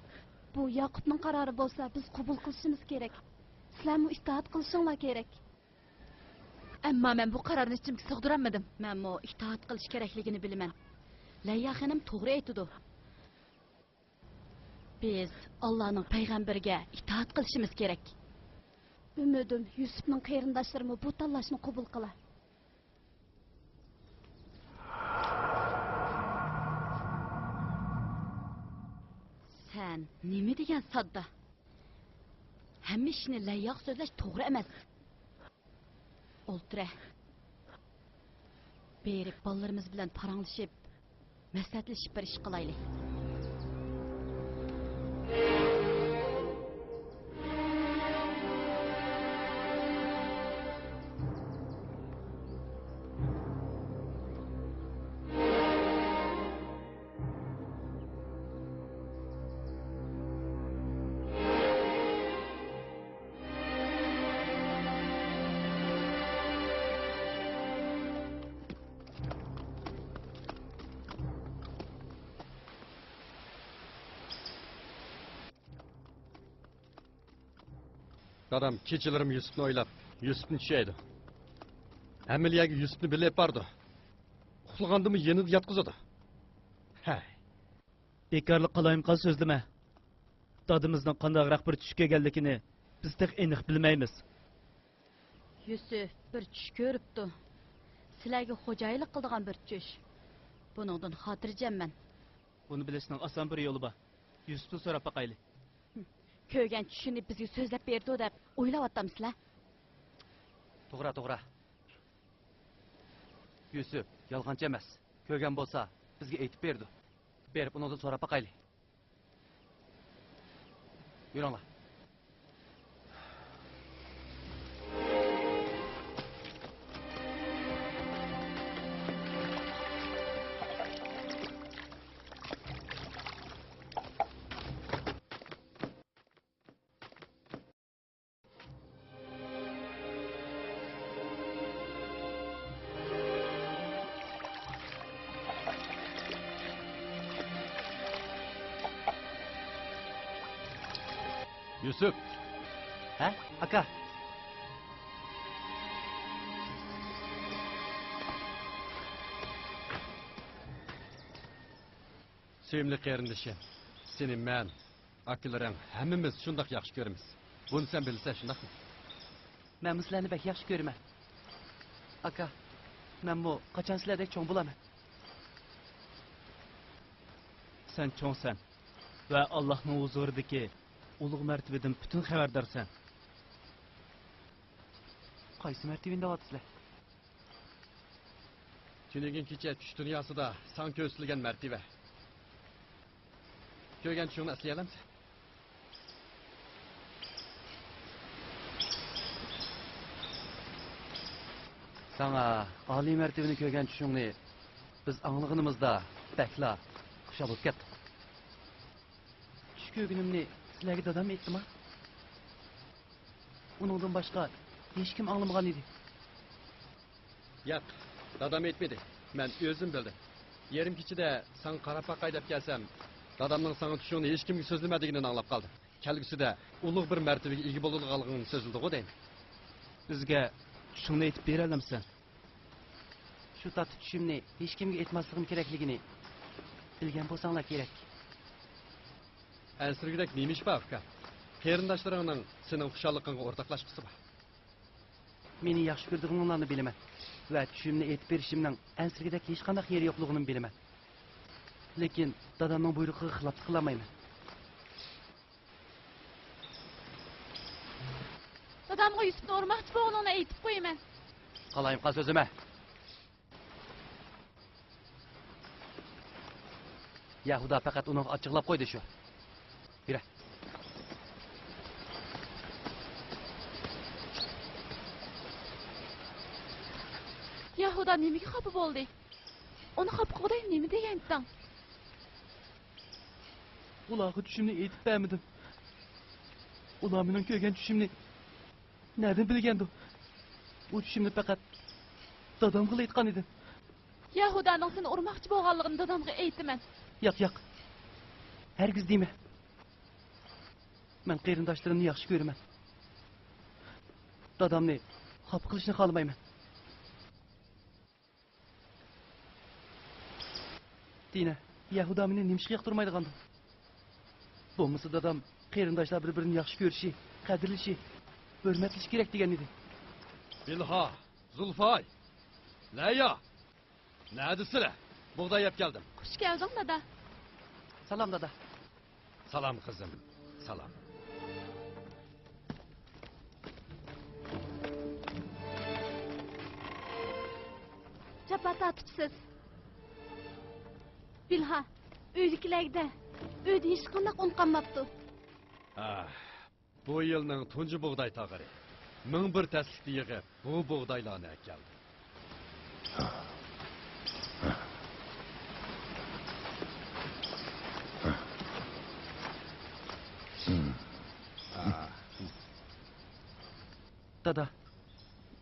بۇ ياقۇپنىڭ قارارى بولسا، بىز قوبۇل قىلىشىمىز كېرەك. سىلەرمۇ ئىتائەت قىلىشىڭلار كېرەك. ئەمما مەن بۇ قارارنى ئىچىمگە سىغدۇرالمىدىم. مەنمۇ ئىتائەت قىلىش كېرەكلىكىنى بىلىمەن. لەييا خېنىم توغرا ئېيتىدۇ. بىز ئاللانىڭ پەيغەمبىرىگە ئىتائەت قىلىشىمىز كېرەك. ئۈمىدىم، يۈسۈپنىڭ قېرىنداشلىرىمۇ بۇ تاللاشنى قوبۇل قىلار. سەن نېمە دېگەن ساددا؟ ھەممە ئىشنى لەيياغا سۆزلەش توغرا ئەمەس. ئولتۇرە. بېرىپ بالىلىرىمىز بىلەن پاراڭلىشىپ، مەسلىھەتلىشىپ بىر ئىش قىلايلى. دادام كېچىلىرىمۇ يۈسۈپنى ئويلاپ، يۈسۈپنى چۈشەيدۇ. ھەممىلا يەرگە يۈسۈپنى بىللە ئېلىپ بارىدۇ. ئۇخلىغاندىمۇ يېنىدا ياتقۇزىدۇ. ھەي. بىكارلىق قالايمىقان سۆزلىمە. دادىمىزنىڭ قانداقراق بىر چۈش كۆرگەنلىكىنى بىز تېخى ئېنىق بىلمەيمىز. يۈسۈپ بىر چۈش كۆرۈپتۇ. سىلەرگە خوجايىنلىق قىلىدىغان بىر چۈش. بۇنىڭدىن خاتىرجەممەن. بۇنى بىلىشنىڭ ئاسان بىر يولى بار. يۈسۈپتىن سوراپ باقايلى. كۆرگەن چۈشىنى بىزگە سۆزلەپ بېرىدۇ دەپ ئويلاۋاتامسىلەر؟ توغرا، توغرا. يۈسۈپ يالغانچى ئەمەس. كۆرگەن بولسا، بىزگە ئېيتىپ بېرىدۇ. بېرىپ ئۇنىڭدىن سوراپ باقايلى. يۈرۈڭلار. يۈسۈپ! ھە، ئاكا؟ سۆيۈملۈك قېرىندىشىم، سېنى مەن، ئاكىلىرىڭ ھەممىمىز شۇنداق ياخشى كۆرىمىز. بۇنى سەن بىلىسەن، شۇنداقمۇ؟ مەنمۇ سىلەرنى بەك ياخشى كۆرىمەن، ئاكا. مەنمۇ قاچان سىلەردەك چوڭ بولارمەن. سەن چوڭسەن ۋە ئاللاھنىڭ ھۇزۇرىدىكى ئۇلۇغ مەرتىۋىدىن پۈتۈن خەۋەردارسەن. قايسى مەرتىۋىنى دەۋاتىسىلەر؟ تۈنۈگۈن كېچە چۈش دۇنياسىدا ساڭا كۆرسىتىلگەن مەرتىۋە. كۆرگەن چۈشۈڭنى ئەسلىيەلەمسەن؟ ساڭا ئالىي مەرتىۋىنى كۆرگەن چۈشۈڭنى بىز ئاڭلىغىنىمىزدا بەكلا خۇشال بولۇپ كەتتۇق. چۈش كۆرگىنىمنى سىلەرگە دادام ئېيتتىما؟ ئۇنىڭدىن باشقا ھېچكىم ئاڭلىمىغان ئىدى. ياق، دادام ئېيتمىدى. مەن ئۆزۈم بىلدىم. يېرىم كېچىدە ساڭا قاراپ باقاي دەپ كەلسەم، دادامنىڭ ساڭا چۈشۈڭنى ھېچكىمگە سۆزلىمە دېگىنىنى ئاڭلاپ قالدىم. كەلگۈسىدە ئۇلۇغ بىر مەرتىۋىگە ئىگە بولىدىغانلىقىڭنى سۆزلىدىغۇ دەيمەن. بىزگە چۈشۈڭنى ئېيتىپ بېرەلەمسەن؟ شۇ تاپتا چۈشۈمنى ھېچكىمگە ئېيتماسلىقىم كېرەكلىكىنى بىلگەن بولساڭلار كېرەك. ئەنسىرىگۈدەك نېمە ئىش بار، ئۇكام؟ قېرىنداشلىرىڭنىڭ سېنىڭ خۇشاللىقىڭغا ئورتاقلاشقۇسى بار. مېنى ياخشى كۆرىدىغىنىڭلارنى بىلىمەن ۋە چۈشۈمنى ئېيتىپ بېرىشىمنىڭ ئەنسىرىگۈدەك ھېچقانداق يېرى يوقلۇقىنىمۇ بىلىمەن. لېكىن دادامنىڭ بۇيرۇقىغا خىلاپلىق قىلالمايمەن. دادامغا يۈسۈپنى ئۇرماقچى بولغىنىڭنى ئېيتىپ قويىمەن. قالايمىقان سۆزلىمە. يەھۇدا پەقەت ئۇنىڭغا ئاچچىقلاپ قويدى شۇ. يۈرە. يەھۇدا نېمىگە خاپا بولدى؟ ئۇنى خاپا قىلغۇدەك نېمە دېگەنتىڭ؟ ئۇلارغا چۈشۈمنى ئېيتىپ بەرمىدىم. ئۇلار مېنىڭ كۆرگەن چۈشۈمنى نەدىن بىلگەندۇ؟ ئۇ چۈشۈمنى پەقەت دادامغىلا ئېيتقان ئىدىم. يەھۇدانىڭ سېنى ئۇرماقچى بولغانلىقىنى دادامغا ئېيتىمەن. ياق، ياق. ھەرگىز دېمە. مەن قېرىنداشلىرىمنى ياخشى كۆرىمەن. دادامنى خاپا قىلىشنى خالىمايمەن. دىنە، يەھۇدا مېنى نېمىشقا ياقتۇرمايدىغاندۇ؟ بولمىسا دادام قېرىنداشلار بىر-بىرىنى ياخشى كۆرۈشى، قەدىرلىشى، ھۆرمەتلىشى كېرەك دېگەن ئىدى. بىلھا، زۇلفاي، لەيا، نەدىسىلەر؟ بۇغداي يەپ كەلدىم. خۇش كەلدىڭ، دادا. سالام، دادا. سالام، قىزىم، سالام. جاپا تارتىپسىز. بىلھا، ئۆيدىكىلەرگە دە، ئۆيدە ھېچقانداق ئۇن قالماپتۇ. ئاھ، بۇ يىلنىڭ تۇنجى بۇغداي تاغىرى. مىڭ بىر تەسلىكنى يىغىپ، بۇ بۇغدايلارنى ئەكەلدىم. دادا،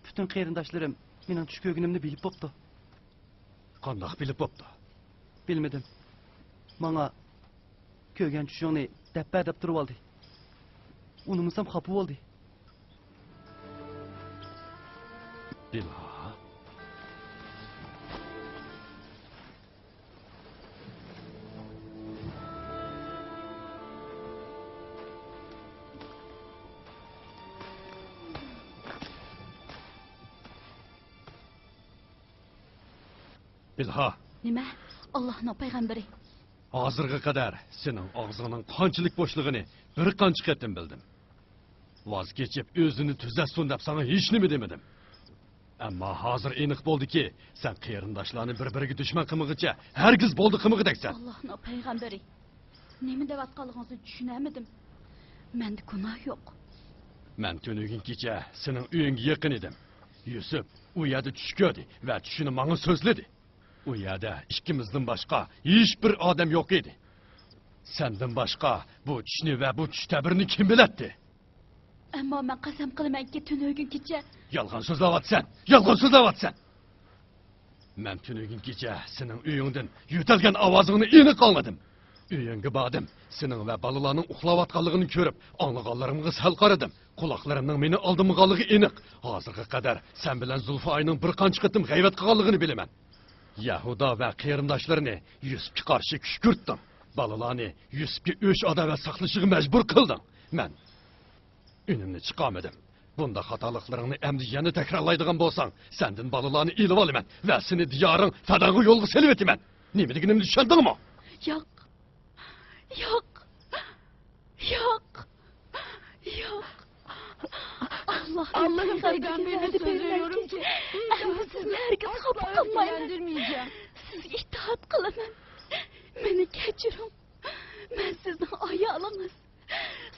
پۈتۈن قېرىنداشلىرىم مېنىڭ چۈش كۆرگىنىمنى بىلىپ بوپتۇ. قانداق بىلىپ بوپتۇ؟ بىلمىدىم. ماڭا كۆرگەن چۈشۈڭنى دەپ بەر دەپ تۇرۇۋالدى. ئۇنىمىسام خاپا بولدى. بىلھا. بىلھا. نېمە؟ ئاللاھنىڭ پەيغەمبىرى. ھازىرغا قەدەر سېنىڭ ئاغزىڭنىڭ قانچىلىك بوشلۇقىنى بىر قانچە قېتىم بىلدىم. ۋاز كېچىپ، ئۆزىنى تۈزەتسۇن دەپ ساڭا ھېچنېمە دېمىدىم. ئەمما ھازىر ئېنىق بولدىكى، سەن قېرىنداشلارنى بىر-بىرىگە دۈشمەن قىلمىغىچە، ھەرگىز بولدى قىلمىغۇدەكسەن. ئاللاھنىڭ پەيغەمبىرى، نېمە دەۋاتقانلىقىڭىزنى چۈشىنەلمىدىم. مەندە گۇناھ يوق. مەن تۈنۈگۈن كېچە سېنىڭ ئۆيۈڭگە يېقىن ئىدىم. يۈسۈپ ئۇ يەردە چۈش كۆردى ۋە چۈشىنى ماڭا سۆزلىدى. ئۇ يەردە ئىككىمىزدىن باشقا ھېچبىر ئادەم يوق ئىدى. سەندىن باشقا بۇ چۈشنى ۋە بۇ چۈش تەبىرىنى كىم بىلەتتى؟ ئەمما مەن قەسەم قىلىمەنكى، تۈنۈگۈن كېچە. يالغان سۆزلەۋاتىسەن! يالغان سۆزلەۋاتىسەن! مەن تۈنۈگۈن كېچە سېنىڭ ئۆيۈڭدىن يۆتەلگەن ئاۋازىڭنى ئېنىق ئاڭلىدىم. ئۆيۈڭگە باردىم. سېنىڭ ۋە بالىلارنىڭ ئۇخلاۋاتقانلىقىنى كۆرۈپ، ئاڭلىغانلىرىمغا سەل قارىدىم. قۇلاقلىرىمنىڭ مېنى ئالدىمىغانلىقى ئېنىق. ھازىرغا قەدەر سەن بىلەن زۇلفىئاينىڭ بىر قانچە قېتىم غەيۋەت قىلغانلىقىنى بىلىمەن. يەھۇدا ۋە قېرىنداشلىرىنى يۈسۈپكە قارشى كۈشكۈرتتۈڭ. بالىلارنى يۈسۈپكە ئۆچ-ئاداۋەت ساقلىشىغا مەجبۇر قىلدىڭ. مەن ئۈنۈمنى چىقارمىدىم. بۇنداق خاتالىقلىرىڭنى ئەمدى يەنە تەكرارلايدىغان بولساڭ، سەندىن بالىلارنى ئېلىۋالىمەن ۋە سېنى دىيارىڭ فەداغا يولغا سېلىۋېتىمەن. نېمە دېگىنىمنى چۈشەندىڭمۇ؟ ياق. ياق. ياق. ياق. ئاللاھنىڭ پەيغەمبىرىگە ۋەدە بېرىلگەنكى، ئەمدى سىزنى ھەرگىز خاپا قىلمايمەن. سىزگە ئىتائەت قىلىمەن. مېنى كەچۈرۈڭ. مەن سىزنىڭ ئايالىڭىز.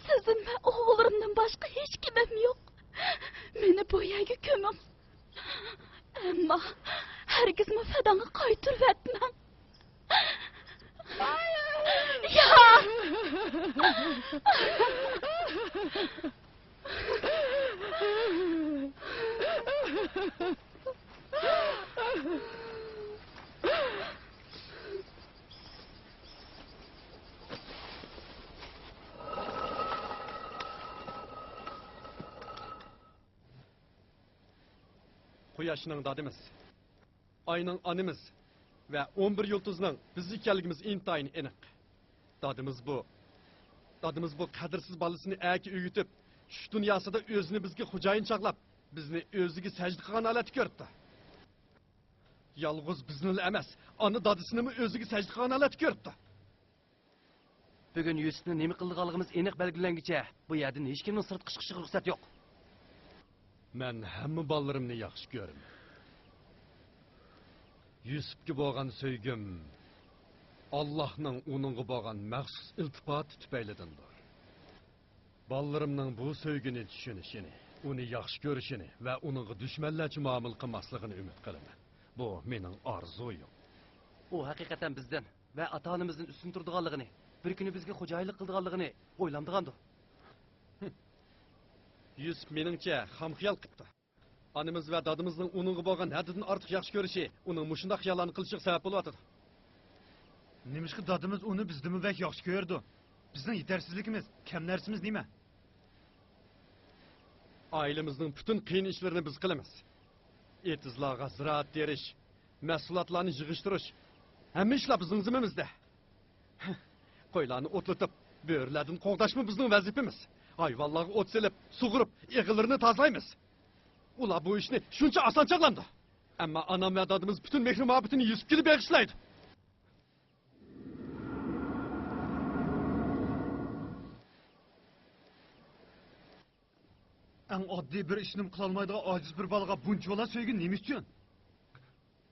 سىزدىن ۋە ئوغۇللىرىمدىن باشقا ھېچكىمىم يوق. مېنى بۇ يەرگە كۆمۈڭ. ئەمما ھەرگىزمۇ فەداڭغا قايتۇرۇۋەتمەڭ. ياق! قۇياشنىڭ دادىمىز، ئاينىڭ ئانىمىز ۋە ئون بىر يۇلتۇزنىڭ بىز ئىكەنلىكىمىز ئىنتايىن ئېنىق. دادىمىز بۇ، دادىمىز بۇ قەدىرسىز بالىسىنى ئەركە ئۆگىتىپ، چۈش دۇنياسىدا ئۆزىنى بىزگە خوجايىن چاغلاپ، بىزنى ئۆزىگە سەجدە قىلغان ھالەتتە كۆرۈپتۇ. يالغۇز بىزنىلا ئەمەس، ئانا دادىسىنىمۇ ئۆزىگە سەجدە قىلغان ھالەتتە كۆرۈپتۇ. بۈگۈن يۈسۈپنى نېمە قىلىدىغانلىقىمىز ئېنىق بەلگىلەنگۈچە، بۇ يەردىن ھېچكىمنىڭ سىرتقا چىقىشىغا رۇخسەت يوق. مەن ھەممە بالىلىرىمنى ياخشى كۆرىمەن. يۈسۈپكە بولغان سۆيگۈم ئاللاھنىڭ ئۇنىڭغا بولغان مەخسۇس ئىلتىپاتى تۈپەيلىدىندۇر. بالىلىرىمنىڭ بۇ سۆيگۈنى چۈشىنىشىنى، ئۇنى ياخشى كۆرۈشىنى ۋە ئۇنىڭغا دۈشمەنلەرچە مۇئامىلە قىلماسلىقىنى ئۈمىد قىلىمەن. بۇ مېنىڭ ئارزۇيۇم. ئۇ ھەقىقەتەن بىزدىن ۋە ئاتا-ئانىمىزدىن ئۈستۈن تۇرىدىغانلىقىنى، بىر كۈنى بىزگە خوجايىنلىق قىلىدىغانلىقىنى ئويلامدىغاندۇ؟ يۈسۈپ مېنىڭچە خام خىيال قىپتۇ. ئانىمىز ۋە دادىمىزنىڭ ئۇنىڭغا بولغان ھەددىدىن ئارتۇق ياخشى كۆرۈشى ئۇنىڭ مۇشۇنداق خىياللارنى قىلىشىغا سەۋەب بولۇۋاتىدۇ. نېمىشقا دادىمىز ئۇنى بىزدىنمۇ بەك ياخشى كۆرىدۇ؟ بىزنىڭ يېتەرسىزلىكىمىز، كەم نەرسىمىز نېمە؟ ئائىلىمىزنىڭ پۈتۈن قىيىن ئىشلىرىنى بىز قىلىمىز. ئېتىزلارغا زىرائەت تېرىش، مەھسۇلاتلارنى يىغىشتۇرۇش، ھەممە ئىشلار بىزنىڭ زىممىمىزدە. قويلارنى ئوتلىتىپ، بۆرىلەردىن قوغداشمۇ بىزنىڭ ۋەزىپىمىز. ھايۋانلارغا ئوت سېلىپ، سۇغۇرۇپ، ئېغىللىرىنى تازىلايمىز. ئۇلار بۇ ئىشنى شۇنچە ئاسان چاغلاندى. ئەمما ئانام ۋە دادىمىز پۈتۈن مېھرى-مۇھەببىتىنى يۈسۈپكىلا بېغىشلايدۇ. ئەڭ ئاددىي بىر ئىشنىمۇ قىلالمايدىغان ئاجىز بىر بالىغا بۇنچىۋالا سۆيگۈ نېمە ئۈچۈن؟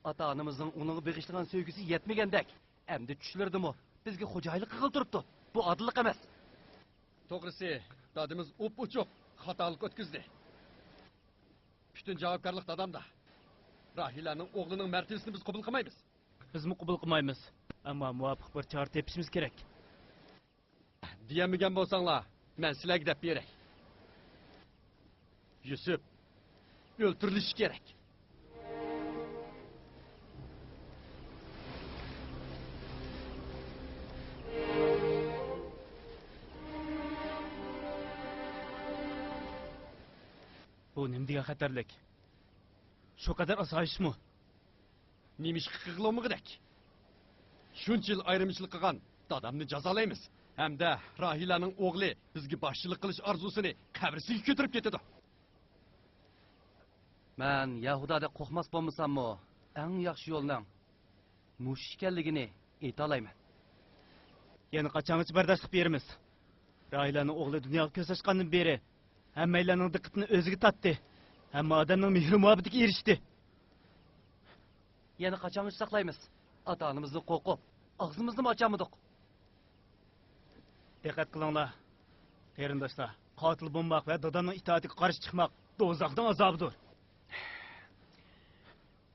ئاتا-ئانىمىزنىڭ ئۇنىڭغا بېغىشلىغان سۆيگۈسى يەتمىگەندەك، ئەمدى چۈشلىرىدىمۇ بىزگە خوجايىنلىق قىلغىلى تۇرۇپتۇ. بۇ ئادىللىق ئەمەس. توغرىسى، دادىمىز ئوپئوچۇق خاتالىق ئۆتكۈزدى. پۈتۈن جاۋابكارلىق دادامدا. راھىلەنىڭ ئوغلىنىڭ مەرتىۋىسىنى بىز قوبۇل قىلمايمىز. بىزمۇ قوبۇل قىلمايمىز. ئەمما مۇۋاپىق بىر چارە تېپىشىمىز كېرەك. دېيەلمىگەن بولساڭلار، مەن سىلەرگە دەپ بېرەي. يۈسۈپ ئۆلتۈرۈلۈشى كېرەك. بۇ نېمە دېگەن خەتەرلىك؟ شۇ قەدەر ئاسايىشمۇ؟ نېمىشقا قىلغىلى بولمىغۇدەك؟ شۇنچە يىل ئايرىمچىلىق قىلغان دادامنى جازالايمىز ھەمدە راھىلەنىڭ ئوغلى بىزگە باشچىلىق قىلىش ئارزۇسىنى قەبرىسىگە كۆتۈرۈپ كېتىدۇ. مەن يەھۇدادەك قورقماس بولمىساممۇ، ئەڭ ياخشى يولنىڭ مۇشۇ ئىكەنلىكىنى ئېيتالايمەن. يەنە قاچانغىچە بەرداشلىق بېرىمىز؟ راھىلەنىڭ ئوغلى دۇنياغا كۆز ئاچقاندىن بېرى ھەممەيلەننىڭ دىققىتىنى ئۆزىگە تارتتى. ھەممە ئادەمنىڭ مېھرى-مۇھەببىتىگە ئېرىشتى. يەنە قاچانغىچە ساقلايمىز؟ ئاتا-ئانىمىزدىن قورقۇپ، ئاغزىمىزنىمۇ ئاچالمىدۇق. دىققەت قىلىڭلار، قېرىنداشلار، قاتىل بولماق ۋە دادامنىڭ ئىتائىتىگە قارشى چىقماق دوزاخنىڭ ئازابىدۇر.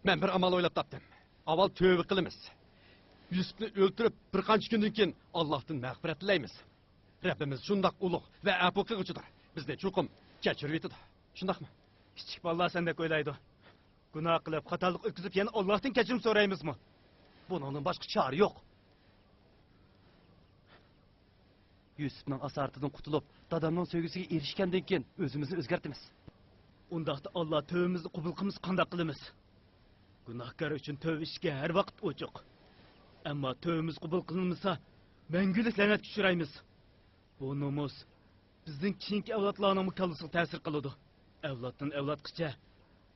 مەن بىر ئامال ئويلاپ تاپتىم. ئاۋۋال تۆۋە قىلىمىز. يۈسۈپنى ئۆلتۈرۈپ، بىر قانچە كۈندىن كېيىن ئاللاھتىن مەغپىرەت تىلەيمىز. رەببىمىز شۇنداق ئۇلۇغ ۋە ئەپۇ قىلغۇچىدۇر. بىزنى چوقۇم كەچۈرۈۋېتىدۇ. شۇنداقمۇ؟ كىچىك بالىلار سەندەك ئويلايدۇ. گۇناھ قىلىپ، خاتالىق ئۆتكۈزۈپ، يەنە ئاللاھتىن كەچۈرۈم سورايمىزمۇ؟ بۇنىڭدىن باشقا چارە يوق. يۈسۈپنىڭ ئاسارىتىدىن قۇتۇلۇپ، دادامنىڭ سۆيگۈسىگە ئېرىشكەندىن كېيىن ئۆزىمىزنى ئۆزگەرتىمىز. ئۇنداقتا ئاللا تۆۋىمىزنى قوبۇل قىلمىسا قانداق قىلىمىز؟ گۇناھكار ئۈچۈن تۆۋە ئىشىكى ھەر ۋاقىت ئوچۇق. ئەمما تۆۋىمىز قوبۇل قىلىنمىسا، مەڭگۈلۈك لەنەتكە ئۇچرايمىز. بۇ نومۇس بىزنىڭ كېيىنكى ئەۋلادلارنىڭمۇ كاللىسىغا تەسىر قىلىدۇ. ئەۋلادتىن ئەۋلادقىچە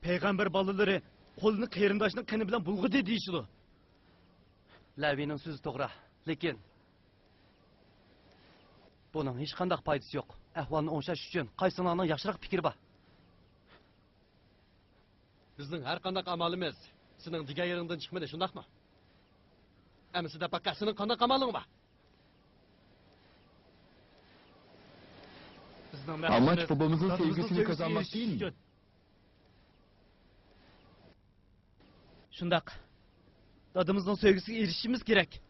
پەيغەمبەر بالىلىرى قولىنى قېرىنداشنىڭ قېنى بىلەن بۇلغىدى دېيىشىدۇ. لەۋىنىڭ سۆزى توغرا، لېكىن بۇنىڭ ھېچقانداق پايدىسى يوق. ئەھۋالنى ئوڭشاش ئۈچۈن قايسىڭلارنىڭ ياخشىراق پىكرى بار؟ بىزنىڭ ھەر قانداق ئامالىمىز سېنىڭ دېگەن يېرىڭدىن چىقمىدى، شۇنداقمۇ؟ ئەمىسە دەپ باققا، سېنىڭ قانداق ئامالىڭ بار؟ بىزنىڭ مەقسىتىمىز دادىمىزنىڭ سۆيگۈسىگە ئېرىشىش ئۈچۈن. شۇنداق. دادىمىزنىڭ سۆيگۈسىگە ئېرىشىشىمىز كېرەك.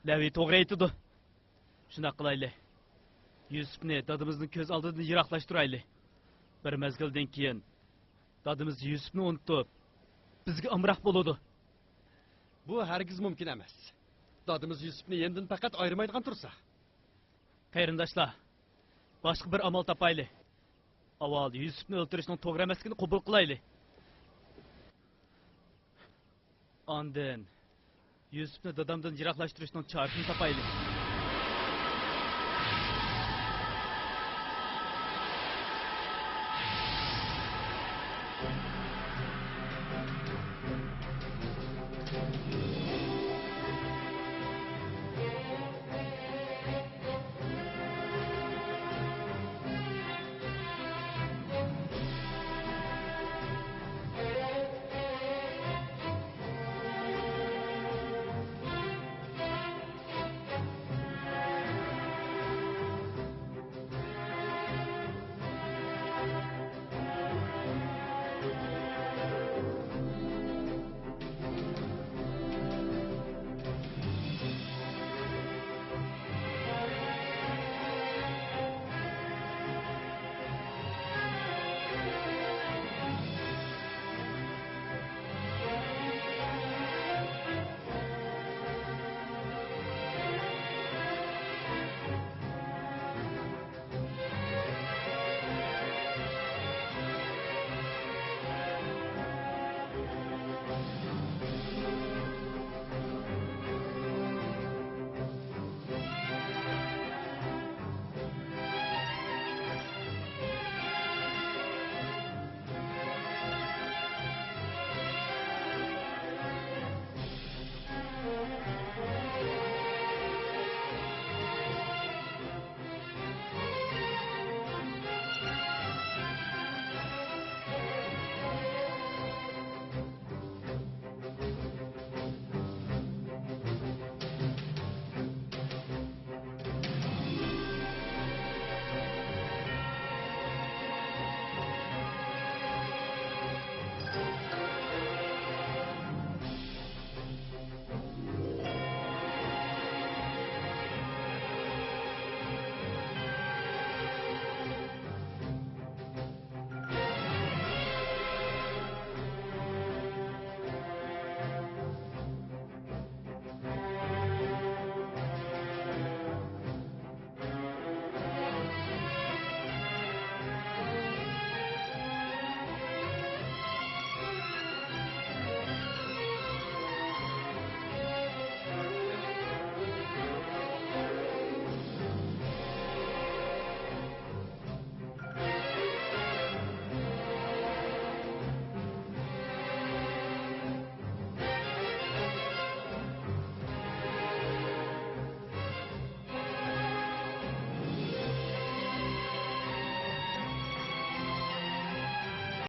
لەۋى توغرا ئېيتىدۇ. شۇنداق قىلايلى. يۈسۈپنى دادىمىزنىڭ كۆز ئالدىدىن يىراقلاشتۇرايلى. بىر مەزگىلدىن كېيىن دادىمىز يۈسۈپنى ئۇنتۇپ، بىزگە ئامراق بولىدۇ. بۇ ھەرگىز مۇمكىن ئەمەس. دادىمىز يۈسۈپنى يېنىدىن پەقەت ئايرىمايدىغان تۇرسا. قېرىنداشلار، باشقا بىر ئامال تاپايلى. ئاۋۋال يۈسۈپنى ئۆلتۈرۈشنىڭ توغرا ئەمەسلىكىنى قوبۇل قىلايلى. ئاندىن يۈسۈپنى دادامدىن يىراقلاشتۇرۇشنىڭ چارىسىنى تاپايلى.